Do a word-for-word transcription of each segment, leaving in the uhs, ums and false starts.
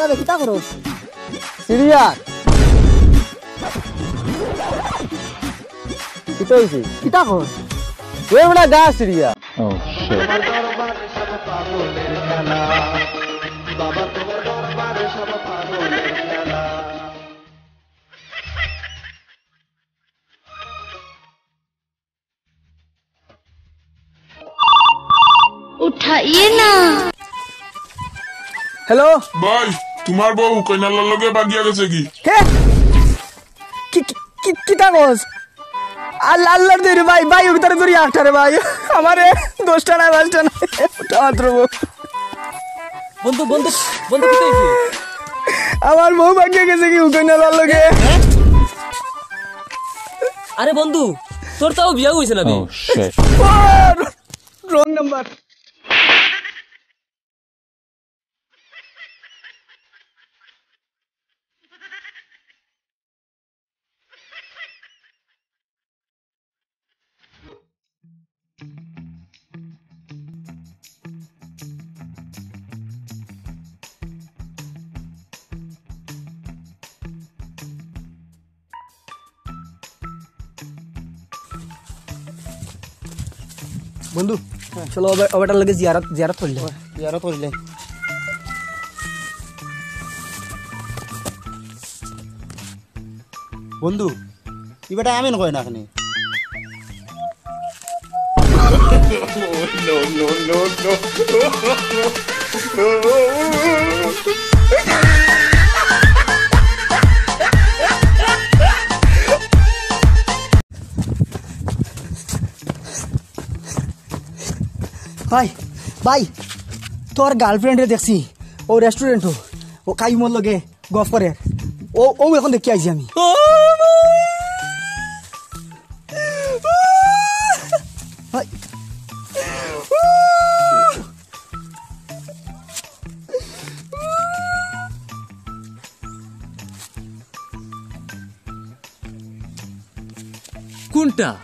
আরে, কিতা করস? সিরিয়াস। কিতা অইছে? কিতা কর? ওই বেটা, গা সিরিয়াস। উঠাইয়ে না। হ্যালো। ভাই, তুমার বউ হুকাইনালার লগে বাগিয়া গেছে গি? হে? কি, কি, কি, কিতা কস? আল্লাহ, আল্লাহর দে রে ভাই, ভাই, ওকে তারা ধরি আটটা রে ভাই। আমারে দশটা না, পাঁচটা না, উঠা মাত্র বউ। বন্ধু, বন্ধু, বন্ধু, কিতা অইছে? আমার বউ বাগিয়া গেছে গি হুকাইনালার লগে? আরে বন্ধু, তোর তাও বিয়া অইছে না বে? Oh, shit. Wrong number. বন্ধু, চলো, ও বে-, ও বেটার লগে জিয়ারত, জিয়ারত করিলাই। জিয়ারত করিলাই। বন্ধু, ই বেটা আমিন কয় না কেনে? ভাই, ভাই, তোর গার্লফ্রেন্ডরে দেখছি, ও রেস্টুরেন্টও, ও কাইমর লগে গফ করে। ও, ও এখন দেখি আইছি আমি। ভাই। কোনটা?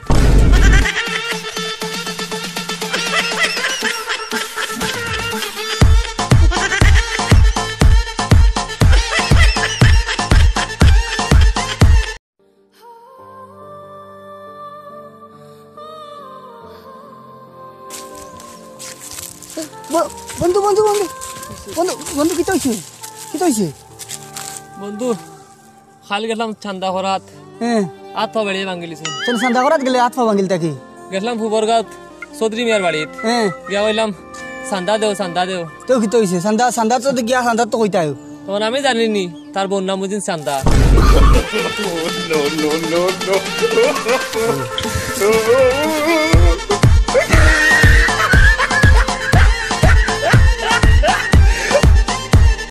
ব-, বন্ধু, বন্ধু, বন্ধু। বন্ধু, বন্ধু, কিতা অইছে? কিতা অইছে? বন্ধু, কাইল গেছলাম চান্দা করাত। হ্যাঁ। আত পা বেড়িয়ে ভাঙ্গিলিছে। তুমি চান্দা করাত গেলে আত পা ভাঙ্গিল থাকি? গেছলাম ফুবরগাঁওত চৌধুরী মিয়ার বাড়িত। হ্যাঁ। গিয়া কইলাম, "চান্দা দেও, চান্দা দেও।" তো কিতা অইছে? চান্দা, চান্দা তো গিয়া, চান্দা তো কইতায়। তখন আমি জানি নি, তার বউর নাম বুঝিন চান্দা। No, no, no, no.